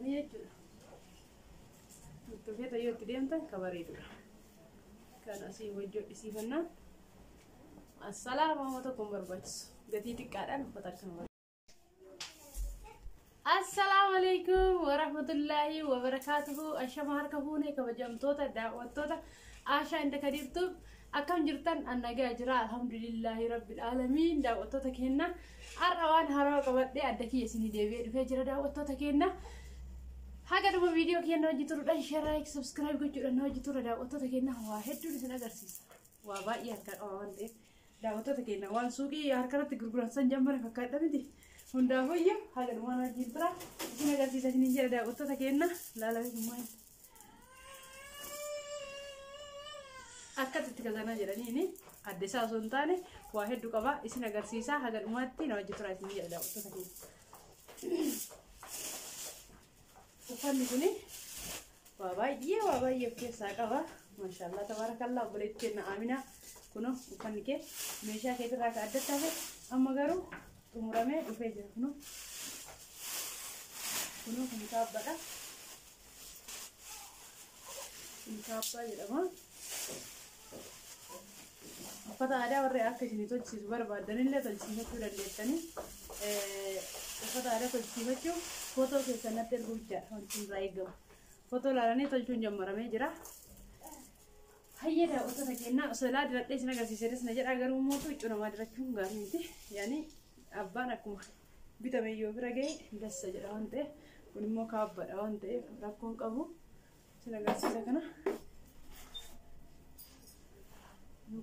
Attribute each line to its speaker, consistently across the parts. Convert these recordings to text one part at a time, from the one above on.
Speaker 1: godhattanii jechuudha. Bakka feetan yoo itti deemtan ka bareedudha. Kan asii wajji hodhisiifannaan assalaama amma tokko hin barbaachisu. Gatii xiqqaadhaan uffata akkana bareeda. Assalaamu alaikum warahmatullaahi wabarakaatuhu. Ashama harka fuune kabajamtoota daawwattoota Aashaa inda kadiirtuuf akkam jirtan an nagaa jira alhamdulillaahi rabbil aalamiin daawwattoota keenna har'a waan haarawaa qabadhee adda kiyya isinii deebi'ee dhufee jira daawwattoota keenna. Haga dhuma viidiyoo keenna hojii turuudhaan share like subscribe gochuudhaan na hojii tura daawwattoota keenna waa hedduun isin agarsiisa. Waa baay'ee harkaa qaba waan ta'eef daawwattoota keenna waan suuqii harkarratti gurguran san jammare fakkaadha miti. Hundaafuyyuu haga dhumaa na wajjin tura isin agarsiisa isiniin jedha daawwattoota keenna laalaa maal. Akkasitti kazanaa jedhaniini adda isaa osoo hin taane waa hedduu qaba isin agarsiisa haga dhumaatti na wajji turaa isin jedha daawwattoota keenya. Uffanni kuni waa baay'ee waa baay'ee of keessaa qaba. Maashaallah tabaarakallaa obboleetti keenya Amina kunoo uffanni kee meeshaa keetirraa ka addatti hafe amma garuu xumuramee dhufee jira kunoo. Kunoo kun kaabbadha. Kun kaabbaa jedhama. Uffata aadaa warri akka isinii tolchisiisu barbaaddanillee tolchisiifachuu dandeettanii. Uffata aadaa tolchisiifachuuf footoo keessan natti erguu bichaadha wanti irraa eegamu. Footoo ilaalanii tolchuun jammaramee jira. Hayyee daawwattoota keenyaa osoo ilaa diradhee isin agarsiiseetis na jedhaa garuu immoo huccuu namaa dirachuun gaarii miti. Yaani abbaan akkuma bitame yoo bira ga'e dassa jedha waan ta'eef kun immoo kaabbadha waan ta'eef rakkoon qabu isin agarsiisa kana.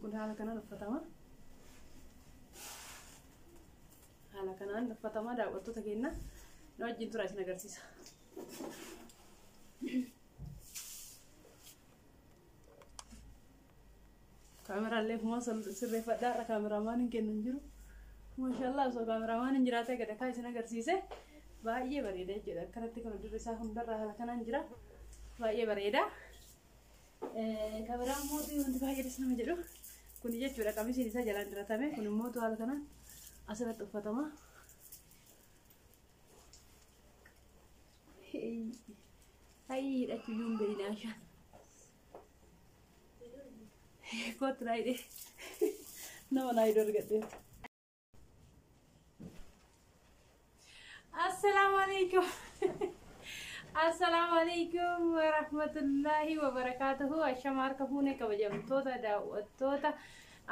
Speaker 1: Kun haala kanaan uffatama. Haala kanaan uffatama daawwattoota keenya na wajjin tura isin agarsiisa. Kaameraallee kuma sirreeffadhaa irra kaameraamaan hin kennu hin jiru. Maashaallah osoo kaameraamaan hin jiraatee gad akkaa isin agarsiise baay'ee bareeda jechuudha. Akkanatti kan dirri isaa hundarraa haala kanaan jira. Baay'ee bareeda. Kaameraan mootii wanti baay'ee das nama jedhu kun jechuudha qamisiin isaa jalaan diratame kun immoo haala kanaan asirratti uffatama. Hayii hidhachuu iyyuu hin beekne Aashaan. Kootu naa hidhee. Nama naa hidhu argadhee. Assalaamu alaikum. Assalaamu alaikum warahmatullaahi wabarakaatuhu. Ashama harka fuune kabajamtoota daawwattoota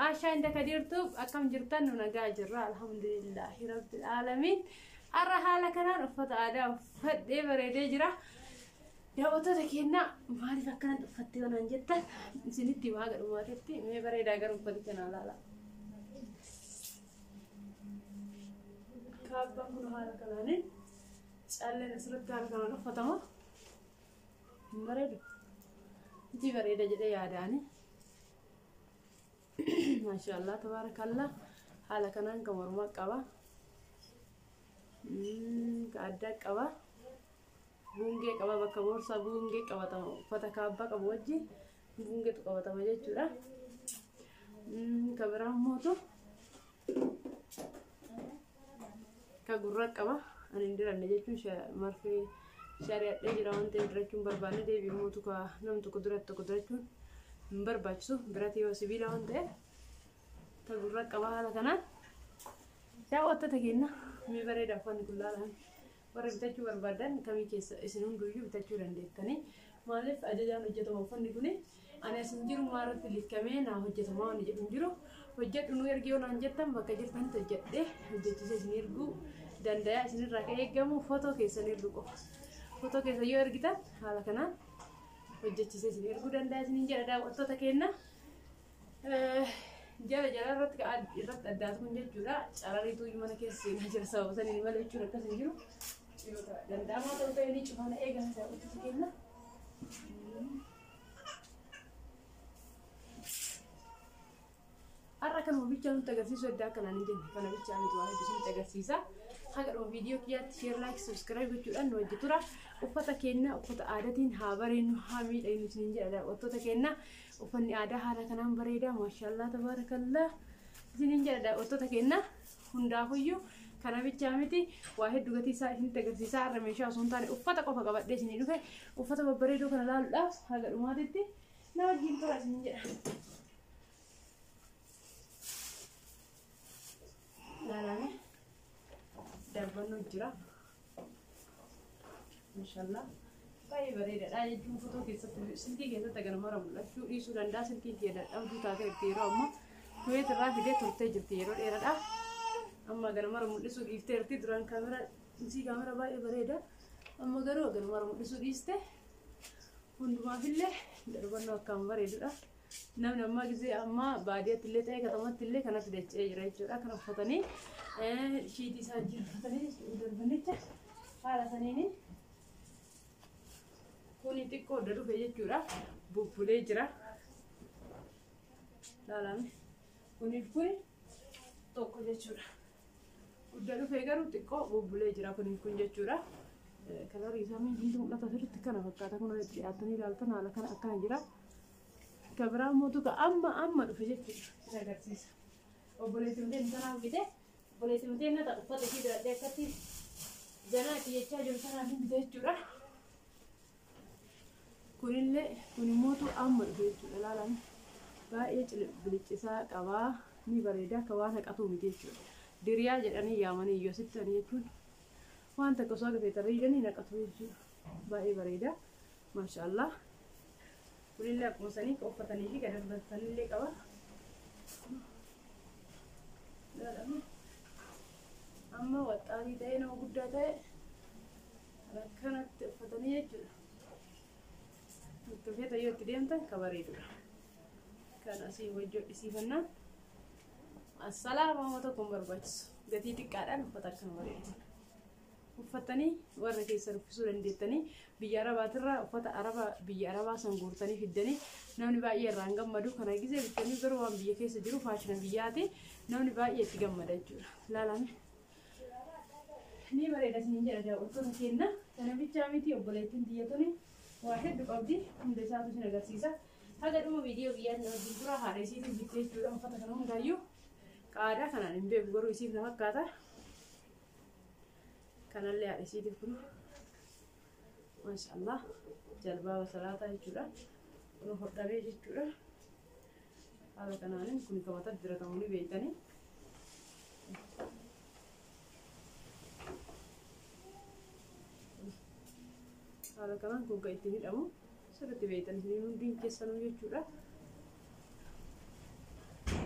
Speaker 1: Ashaa inda kadiirtuuf akkam jirtan nu nagaa jirra alhamdulillaahi rabbil aalamiin. Har'a haala kanaan uffata aadaa uffadhee bareedee jira. Daawwattoota keenya maaliif akkanatti uffattee yoo naan jettan isinitti himaa haga dhumaatitti mee bareedaa garuu uffaticha naa laala. Kaabbaan kun haala kanaaniin calleen asirratti haala kanaan uffatama. Hin bareedu? Iji bareeda jedhee yaadaani. Maashaallah tabaarakallah haala kanaan kan mormaa qaba. Ka addaa qaba. Buungee qaba bakka boorsaa buungee qabatama uffata kaabbaa qabu wajjin buungeetu qabatama jechuudha. Ka biraa mootu ka gurra qaba. Ani hin diranne jechuun marfee shari'adhee jira waan ta'eef dirachuun barbaanne deebi'ee mootu ka nam tokko duratti tokko dirachuun hin barbaachisu birati yoo sibiila waan ta'eef ta gurra qaba haala kanaan. Daawwattoota keenya mee bareeda uffanni kun laalaan warri bitachuu barbaadan kamii keessa isin hunduyyuu bitachuu dandeettanii maaliif ajajaan hojjetama uffanni kuni ani as hin jiru maarratti likkamee naa hojjetama waan jedhu hin jiru hojjedhu nu ergi yoo naan jettan bakka jirtanitti hojjedhee hojjechiisee isin erguu danda'a isinirraa kan eegamu footoo keessan erguu qofa footoo keessan yoo ergitan haala kanaan hojjechiisee isin erguu danda'a isiniin jedha daawwattoota keenya. Jala jala irratti irratti addaatu kun jechuudha. Carariitu mana keessa seenaa jira sababa saniin malee jechuun akkas hin jiru. Danda'amaa ta'uu ta'e ni cufana eegan daawwattoota keenya. Har'a kanuma bichaa nutti agarsiisu adda akkanaan hin jenne kana bichaa miti waa hedduu isinitti agarsiisa. Haga dhuma viidiyoo kiyyaatti share like subscribe gochuudhaan nu wajji tura. Uffata keenya uffata aadaatiin haa bareennu haa miidhagnu isiniin jedha daawwattoota keenya. Uffanni aadaa haala kanaan bareeda maashaallah tabaarakallaa isiniin jedha daawwattoota keenya. Hundaafuyyuu Kana bichaa miti, waa hedduu gatii isaa isinitti agarsiisaa. Har'a meeshaa osoo hin taane uffata qofa qabadhee isinii dhufe. Uffata babbareedoo kana laaluudhaaf haga dhumaatitti na wajjin tura isin jedha. Laalame, darbannoo jira. Mashallah. Baay'ee bareedaadha jechuun fotoo keessatti, silkii keessatti hagana mara mul'achuu dhiisuu danda'a. Silkiin kiyya dadhabduu taatee jirti yeroo ammaa. Kuweet irraa fidee turtee jirti yeroo dheeraadha. Amma hagana mara mul'isuu dhiifteerti. Duraan kaameraa isii kaamera baay'ee bareeda. Amma garuu hagana mara mul'isuu dhiiste. Hundumaafillee darbannoo akkaan bareedudha. Namni ammaa gisee ammaa baadiyyaatti illee ta'e katamatti illee kanatti dacha'ee jira jechuudha. Kana uffatanii, shiitii isaa wajjin uffatanii darbanicha haala saniini. Kuni xiqqoo odda dhufe jechuudha. Bubbulee jira. Laalame. Kuniif kuni tokko jechuudha. Guddaa dhufee garuu xiqqoo bubbulee jira kuniif kun jechuudha. Kalarii isaa mee hundi mul'ata sirriitti kana fakkaata, kun itti dhiyaatanii ilaaltan haala kana akkana jira. Ka biraa immoo ka amma amma dhufe jechuudha. Sin agarsiisa. Obboleettii muteen tanaaf bite. Obboleettii muteen nata uffata ishii diradhee akkatti zanaa itti jechaa jiru sanaaf hin bite jechuudha. Kunillee kun immootu amma dhufe jechuudha. Ilaalame, baay'ee biliccisaa qabaa, ni bareeda, akka waan haqatuu miti jechuudha. Diriyaa jedhanii yaamanii iyyuu asitti ani jechuun waan takka osoo agartee tarreedanii naqatu jechuudha. Baay'ee bareeda. Maashaallah. Kunillee akkuma sanii ka uffatanii fi ka darbatanillee qaba. Ilaalame. Amma waxxaatii ta'ee nama guddaa ta'e akkanatti uffatanii jechuudha. Itti feeta yoo itti deemtan ka bareedudha. Kan asii wajjii hodhisiifannaan assalaama nama tokko hin barbaachisu. Gatii xiqqaadhaan uffata akkana bareedu. Uffatanii warra keessan uffisuu dandeettanii, biyya arabaatirraa uffata araba biyya arabaa san guurtanii fiddanii namni baay'ee irraa hin gammadu. Kana gisee bittanii garuu waan biyya keessa jiru, faashina biyyaati, namni baay'ee itti gammada jechuudha. Ilaalame. Ni bareeda isin jedha daawwattoota keenya. Kana bichaa miti, obboleettiin tiyya tuni waa hedduu qabdi. Hunda isaatu isin agarsiisa. Haga dhuma viidiyoo biyyaan na wajjin tura. Haadha isiitiif bitte jechuudha uffata kana hundaayyuu. Qaadaa kanaan hin beeku garuu isiif na fakkaata. Kanallee haadha isiitiif kun, maashaallah, jalbaaba salaataa jechuudha. Kun hodhamee jechuudha. Haala kanaanin kun kan mataatti diratamu ni beektanii. Haala kanaan kun kan ittiin hidhamu sirriitti beektan isin hundi keessanuu jechuudha.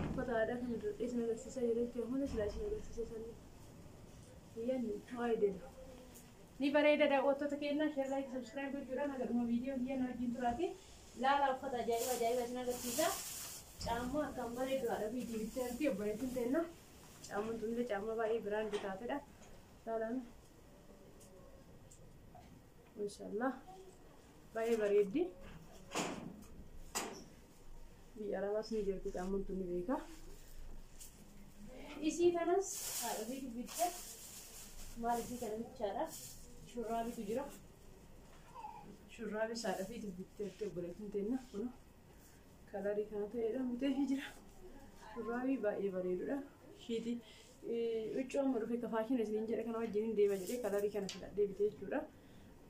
Speaker 1: Uffata aadaa kana diradhee isin agarsiisaa jira jechuudha. Malee silaa isin agarsiisa sanii. Yanni waa'ee deemu. Ni bareeda daawwattoota keenyaa, share, like, subscribe gochuudhaan haga dhuma viidiyoo kiyya na wajjin turaati. Laala, uffata ajaa'iba ajaa'iba isin agarsiisa. Caammaa akkaan bareedu haadha fiitii bittee jirti obboleettiin teenna. Caammaan tunillee caammaa baay'ee brand taatedha. Laalame. Mashallah. Baay'ee bareeddi. Biyya Arabaas ni jirti caammaan tun, ni beeka. Isii kanas haadha fiitii bitte. Maal, isii kana bichaadha. Shurraabitu jira. Shurraabi haadha fiitii bitteerti obboleettiin teenna. Kun kalarii kana ta'edha biteefii jira. Shurraabii baay'ee bareedudha. Shiitii huccuu amma dhufe ka faashina isiniin jedhe kana wajjin hin deema jedhee kalarii kana filadhee bitee jechuudha.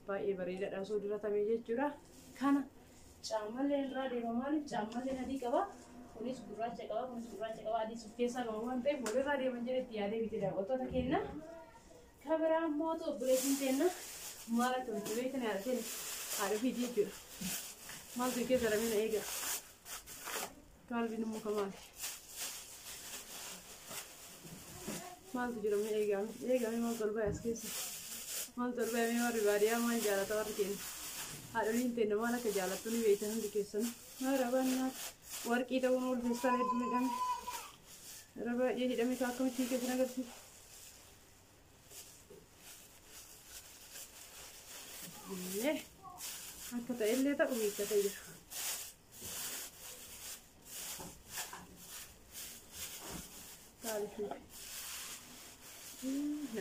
Speaker 1: Baay'ee bareedaadha osoo diratamee jechuudha. Kana caammallee irraa deema, maaliif caammallee adii qaba. Kunis gurraacha qaba, kunis gurraacha qaba, adiis of keessaa qaba waan ta'eef walirraa deeman jedhee itti yaadee bitee daawwattoota keenya. Ka biraa immoo obboleettiin teenna maal akka bitte beektan? Haadha teenya, haadha ofiiti jechuudha. Maaltu keessa ramina eega. Kaalbiin immoo kamaali? Maaltu jira mee eegame? Eegame, maaltu ol ba'e as keessa? Maaltu ol ba'e mee? Warri baadiyyaa maal jaalata warri keenya? Haadholiin teenya maal akka jaalattu ni beektan hundi keessan. Maara baannaa warqii ta'uun ol feestaan hedduun hidhame. Yeroo baay'ee hidhame kan akkamitti hiikee sin agarsiisa. Illee akka ta'ellee ta'u hiikkatee jira. Taalishuufi.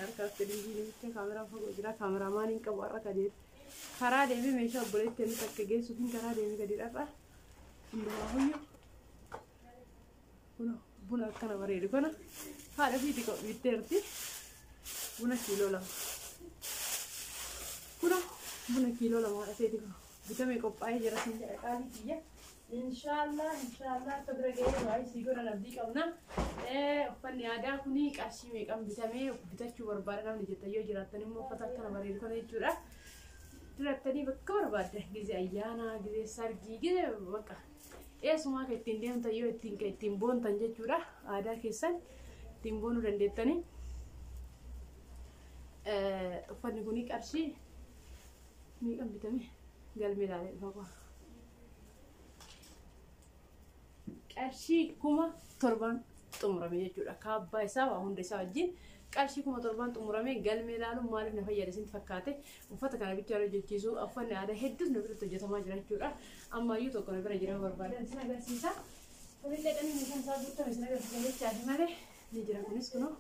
Speaker 1: Harkaaf fedhii namicha kaameraan fagoo jira. Kaameraamaaniin qabu har'a kadeera. Karaa deemee meeshaa obboleettii inni takka geessuutiin karaa deemee gadi dharra. Hundumaa huyyuu. Buna buna akkana bareedu kana haadha fiiti bitteerti. Buna kiiloo 2. Kuna buna kiiloo 2 haadha teeti kun bitamee qophaa'ee jira siin jedha qaalii kiyya. Inshaallah inshaallah akka bira ga'ee waa'ee sii godhan abdii qabna. Uffanni aadaa kuni qarshii meeqan bitamee bitachuu barbaada namni jettan yoo jiraattan immoo uffata akkana bareedu kana jechuudha. Dirattanii bakka barbaaddan gizee ayyaanaa gizee sargii gizee bakka eessumaa kan ittiin deemtan yoo ittiin kan ittiin boontan jechuudha. Aadaa keessan ittiin boonuu dandeettanii. Uffanni kuni qarshii meeqan bitame galmee ilaalee dhufa qofa. Qarshii 7,000 xumurame jechuudha. Kaabbaa isaa waa hunda isaa wajjin qarshii 7,000 xumurame. Galmee ilaaluun maaliif na fayyada isinitti fakkaate? Uffata kana bichaa hojjechiisu uffanni aadaa hedduus na biratti hojjetamaa jira jechuudha. Ammayyuu tokko na bira jira barbaadan isin agarsiisa. Kunillee qanii meeshaan isaa guutame isin agarsiisa jechaati malee ni jira kunis kunoo.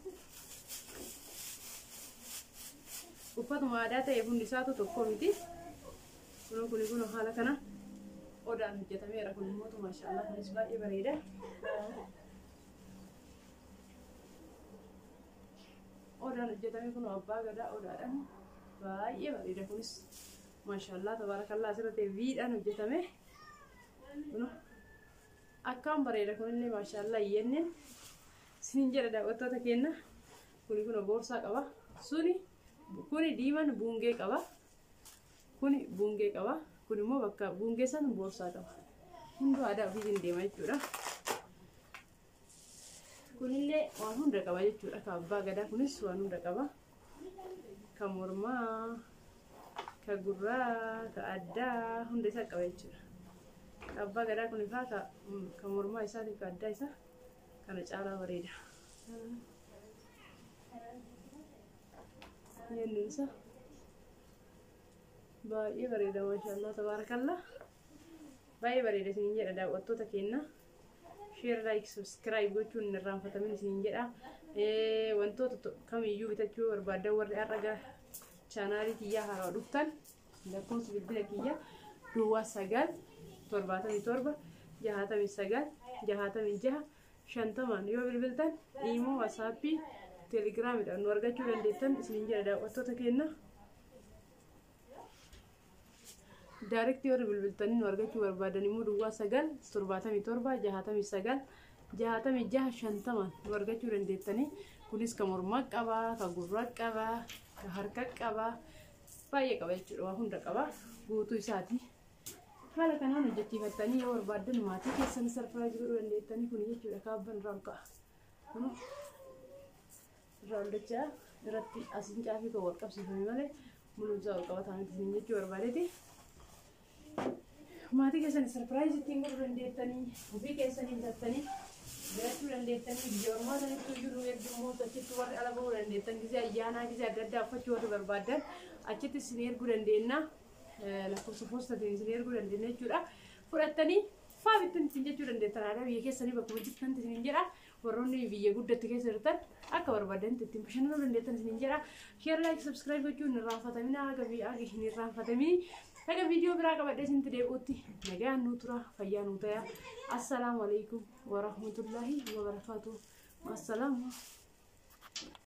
Speaker 1: Uffatuma aadaa ta'e hundi isaatu tokko miti. Kunoo kuni kunoo haala kana odaan hojjetameera kun immoo maashaallah kunis baay'ee bareeda. Odaan hojjetame kun abbaa gadaa odaadhaan baay'ee bareeda kunis maashaallah tabaarakallaa asirratti viidhaan hojjetame. Kunoo akkaan bareeda kunillee maashaallah yenneen sinin jedha daawwattoota keenya. Kuni kun boorsaa qaba. Suni kuni diimaan buungee qaba. Kuni buungee qaba. Kun immoo bakka buungee san boorsaa qaba. Hunduu aadaa ofiitiin deema jechuudha. Kunillee waan hunda qaba jechuudha. Kan abbaa gadaa kunis waan hunda qaba. Kan mormaa, kan gurraa, kan addaa hunda isaa qaba jechuudha. Kan abbaa gadaa kun ifaa kan mormaa isaatiif kan addaa isaa kana caalaa bareeda. Yenni isaa baay'ee bareeda maashaallah tabaarakallaa. Baay'ee bareeda isiniin jedha daawwattoota keenya. Share, like, subscribe gochuun hin irraanfatamin isiniin jedha. Wantoota kamiyyuu bitachuu barbaadan warri har'a gara chaanaalii kiyyaa haaraa dhuftan lakkoofsa bilbila kiyyaa 09 77 69 66 50 yoo bilbiltan Imo, WhatsAppii, Telegiraamidhaan nu argachuu dandeettan isiniin jedha daawwattoota keenya. Direct warri bilbiltanii nu argachuu barbaadan immoo 09 77 69 66 50 nu argachuu dandeettanii. Kunis kan mormaa qaba, kan gurraa qaba, kan harka qaba, baay'ee qaba jechuudha. Waa hunda qaba guutuu isaati. Haala kanaan hojjechiifattanii yoo barbaaddan maatii keessan surprise godhuu dandeettanii kun jechuudha. Kaabbaan irraa ol ka'a. Irraa ol dachaa irratti asiin caafii kan wal qabsiifame malee mul'insaa wal qabataa miti isin jechuu barbaadeeti. Maatii keessan surprise ittiin godhuu dandeettanii, ofii keessanii bitattanii jirachuu dandeettanii, biyya ormaa sanatti iyyuu nu ergummoo achitti warri ala bahuu dandeettan gizee ayyaanaa gizee adda addaa uffachuu warri barbaaddan achitti isin erguu dandeenya. Lakkoofsa poostatiin isin erguu dandeenya jechuudha. Fudhattanii faa bittan ittiin jechuu dandeettan aadaa biyya keessanii bakkuma jirtanitti isiniin jedha. Warroonni biyya guddatti keessa jirtan akka barbaadanitti ittiin bashannanuu dandeettan isiniin jedha. Share, like, subscribe gochuun hin irraanfatamina haga hin irraanfatamini. Haga viidiyoo biraa qabadhee isinitti deebi'utti nagaan nuu tura fayyaa nuu ta'a. Assalaamu alaikum warahmatullaahi wabarakaatuh. Assalaamu.